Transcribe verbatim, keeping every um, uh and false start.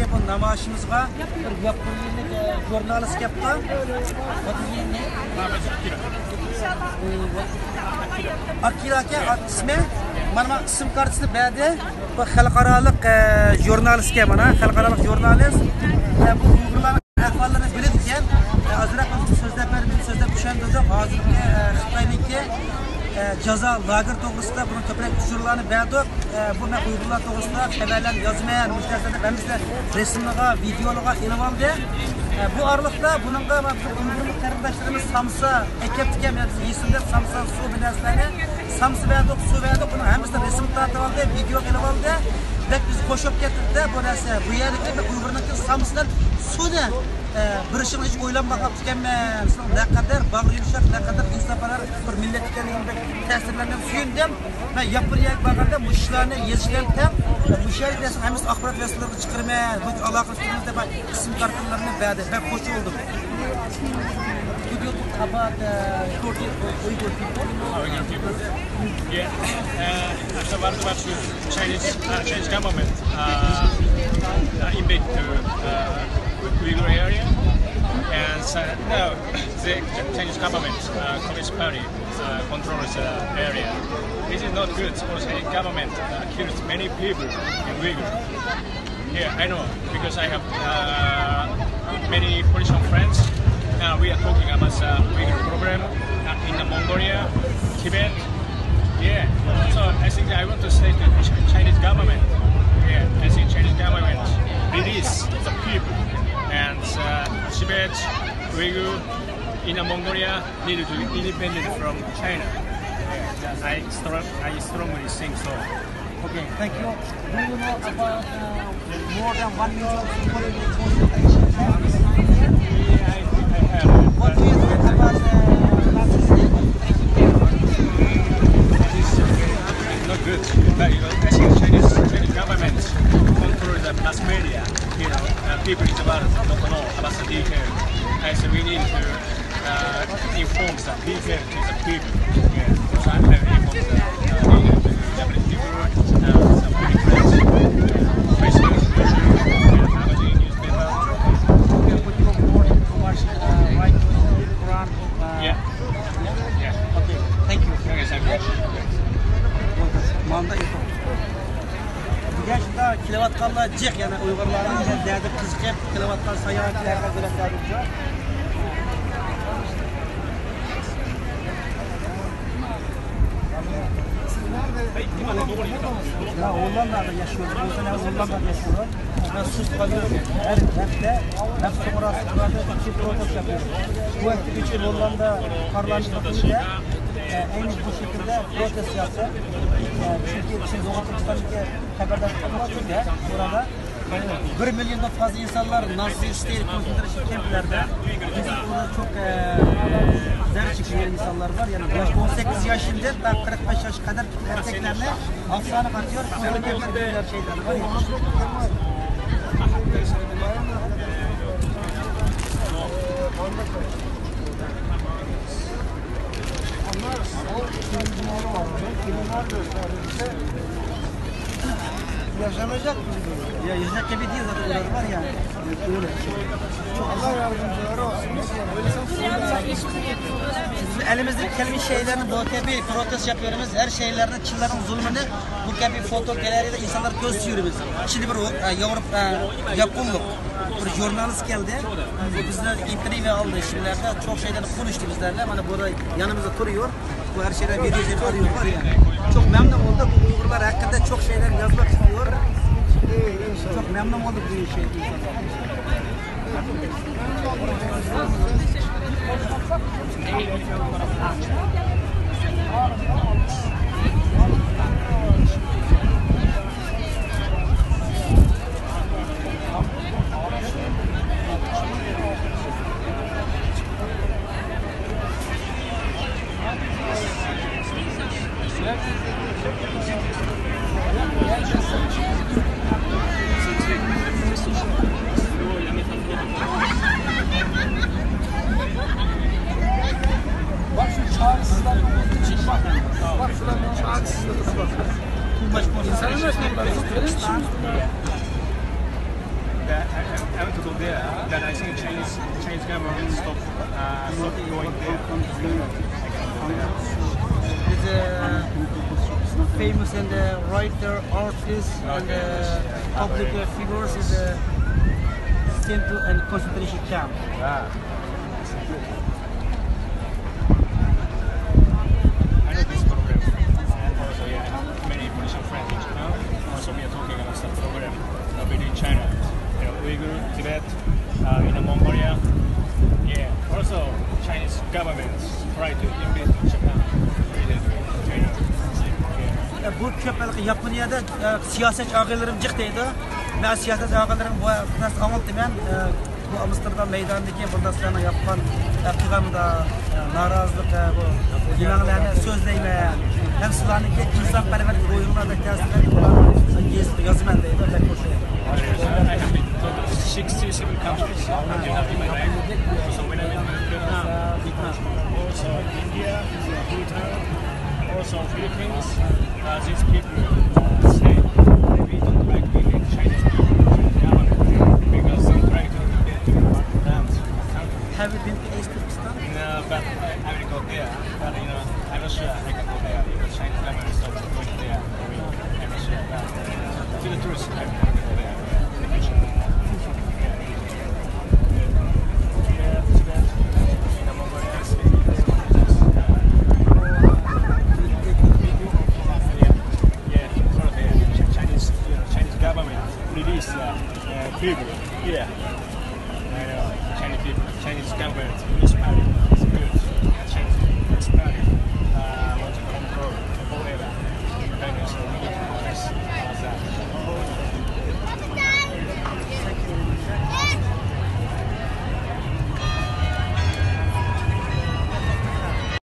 بۇ نامايىشىمىزغا بىر ياپونىيەلىك، ئە، ژۇرنالىست كەپتۇ. What is your name? ئاكىرا ئاكا ئىسمى. مانا ماڭا ئىسىم كارتىسىنى بەردى. بۇ خەلقئارالىق، ئە، ژۇرنالىستكەن مانا، خەلقئارالىق ژۇرنالىست. ئە، بۇ ئۇيغۇرلارنىڭ ئەھۋاللىرىنى بىلىدىكەن. ئە، ئازراق سۆزلەپ بەردى، سۆزلەپ چۈشەندۈردۇق. ھازىرقى، ئە، خىتاينىڭكى، ئە، جازا لاگېر توغرىسىدا بۇنىڭ كۆپرەك ئۇچۇرلارنى بەردۇق. ئە، بۇ مەن ئۇيغۇرلار توغرىسىدا خەۋەرلەرنى يازىمەن، مۇشۇ نەرسىلەرنى ھەممىسىنى رەسىملىغا، ۋىدېئولىغا ئېلىۋالدى. ئە، بۇ ئارىلىقتا بۇنىڭغا بىزنىڭ ئۇيغۇرلۇق قېرىنداشلىرىمىز سامسا ئەكەپتىكەن، يەنى يېسىندە سامسا، سۇ، بۇ نەرسىلەرنى سامسا بەردۇق، سۇ بەردۇق، بۇنىڭ ھەممىسىنى رەسىم تارتىۋالدى، ۋىدېئو ئېلىۋالدى. بەك بىزگە خوش بولۇپ كەتتى بۇ نەرسە. بۇ يەردىكى بىر ئۇيغۇرنىڭكى سامسىدىن سۇنى، ئە، بېرىشىنى ھېچ ئويلانمىغان بولۇپتىكەنمەن. سىلەر نەقەدەر باغرى يۇمشاق، نەقەدەر ئىنسانپەرۋەر بىر مىللەت ئىكەنلىكىڭىزگە بەك تەسىرلەندىم، سۆيۈندۈم. مەن ياپونىيەگە بارغاندا مۇشۇ ئىشلارنى يېزىش بىلەن تەڭ، مۇشۇ يەردىكى نەرسىلەرنى ھەممىسىنى ئاخبارات ۋاسىتىلىرىغا چىقىرىمەن. بۇ ئالاقىلىشىشىمىزدا بار ئىسىم كارتىلىرىنى بەردى. بەك خوش بولدۇم. Could you talk about, uh, shortage of Uyghur people? Yeah. Uh, after what about Chinese, uh, Chinese government, uh, uh, invade to, uh, Uyghur area? And, uh, no, the Chinese government, uh, Communist Party, uh, controls the area. This is not good. Also, the government, uh, kills many people in Uyghur. Yeah, I know, because I have, uh, many Christian friends. Uh, we are talking about, uh, Uyghur problem, uh, in the Mongolia, Tibet. Yeah, so I think I want to say to Ch-, Chinese government, yeah, I think Chinese government release the people and, uh, Tibet, Uyghur, in the Mongolia need to be independent from China. I strong, I strongly think so. Okay, thank you. Do you know about, uh, more than one million people in the Kongo? What do you think about, uh, Not good. But, you know, I think Chinese, Chinese government control the mass media. You know, uh, people in the world don't know about the detail. I say we need to, uh, inform the detail to the people. Yeah. So I'm very informed, uh, uh, the Japanese people, uh, some big friends, uh, Facebook, YouTube, uh, magazine, newspaper. Quran, uh, yeah. Yeah. Okay, thank you. Okay, thank you. ماندا ئېيتىڭ. بۈگۈن شۇنداق كېلىۋاتقانلار جىق، يەنە ئۇيغۇرلارنىڭ دەردىگە قىزىقىپ كېلىۋاتقان ساياھەتچىلەرگە بۆلەك بەردۇق. يا، هوللاندادا ياشىيورۇز. بولسا، يا، هوللاندادا ياشىيورۇز. ھە، سۇس قالىمىز ھەر ھەپتە، ھەپتە سوڭراسى تۇرادۇ، ئىككى پروتېست ياپىمىز. بۇ ھەپتە ئۈچى ھوللاندادا پارلامېنت ئىچىدە، ئە، ئەينى بۇ شەكىلدە پروتېست ياپتى. ئە، چۈنكى بىزنىڭ دوغۇ تۈركىستاندىكى خەۋەردار قىلىۋاتىدۇ، بۇرادە بىر مىليوندىن فازلا ئىنسانلار نازى ستېيل كونسېنترېيشن كەمپلەردە. بىزنىڭ ئۇلار چوق، ئە، زەر چېكىدىغان ئىنسانلار بار. يەنى ياش ئون سەككىز ياشىدىن تا قىرىق بەش ياشقا قەدەر ئەركەكلەرنى ھاپىسانە قاتىيور، كۆڭلى كەلگەن شەيتان. Yaşamayacak mı? Ya yaşayacak gibi değil zaten, orası var yani. Öyle. Allah yardımcıları olsun. Biz elimizden gelmiş şeylerin bu tepi protest yapıyoruz. Her şeylerin Çınların zulmünü bu gibi foto galeriyada insanlar göz süyürüyoruz. Şimdi bir, e, Avrupa, e, yapımlık bir jurnalist geldi. Bu bizden interview aldı şimdilerde. Çok şeyden konuştu bizlerle. Hani burada yanımızda duruyor. Bu her şeyden videosunu alıyor var yani. Çok memnun olduk. Bu Uygurlar hakkında çok şeyler yazmak istiyor. Çok memnun olduk bu şey. Bak şu çaresizler, bak. Bak şuranın çaresizliğine bak. İnsanın nasıl bir... I, I, I want to go there, but I think Chinese, Chinese government stop, uh, stop going there. It's a famous and uh, writer, artist, and uh, public uh, figures in the central and concentration camp. Ah. I know this program. And also, yeah, I have many Malaysian friends in Japan. Also, we are talking about some program uh, between China, you know, Uyghur, Tibet, uh, in Mongolia. Yeah. Also, Chinese government try to invade Japan. Really, China. Yeah. بۇ كۆپ ھېلىقى ياپونىيەدە، ئە، سىياسەتچى ئاغىنىلىرىم جىق دەيدۇ. مەن سىياسەتچى ئاغىنىلىرىم بۇ نەرسىنى ئاڭلىتىمەن. ئە، بۇ ئامستېردام مەيدانىدىكى بۇنداق سىلەرنىڭ ياپقان، ئە، قىلغان، ئە، نارازىلىق، ئە، بۇ نېمەڭلارنى سۆزلەيمەن. ھەم سىلەرنىڭكى ئىنسانپەرۋەرلىك روھىڭلار بەك تەسىرلەندى. بۇلارنى يېزىپ يازىمەن دەيدۇ. بەك خۇش. I have been to sixty-seven countries until now in my life. So when I went to Vietnam, also India, Bhutan, also Philippines, uh, these people uh, say we don't like the Chinese people, Chinese government, because they try to invade our country. Have you been to East Turkestan? No, but I, I will go there. But you know, I'm not sure I can go there because Chinese government is not going there. I mean, I'm not sure. But to the tourist, I will go there in the future. Yeah. Yeah, Tibet, you know, Mongolia, Tibet. Yeah, yeah, sort of, yeah. Ch- Chinese, you know, Chinese government release uh, uh, people. Yeah. I know. Chinese people, Chinese government is very good. Chinese people is very uh, want to control forever. Chinese, uh, we need to protest ourselves.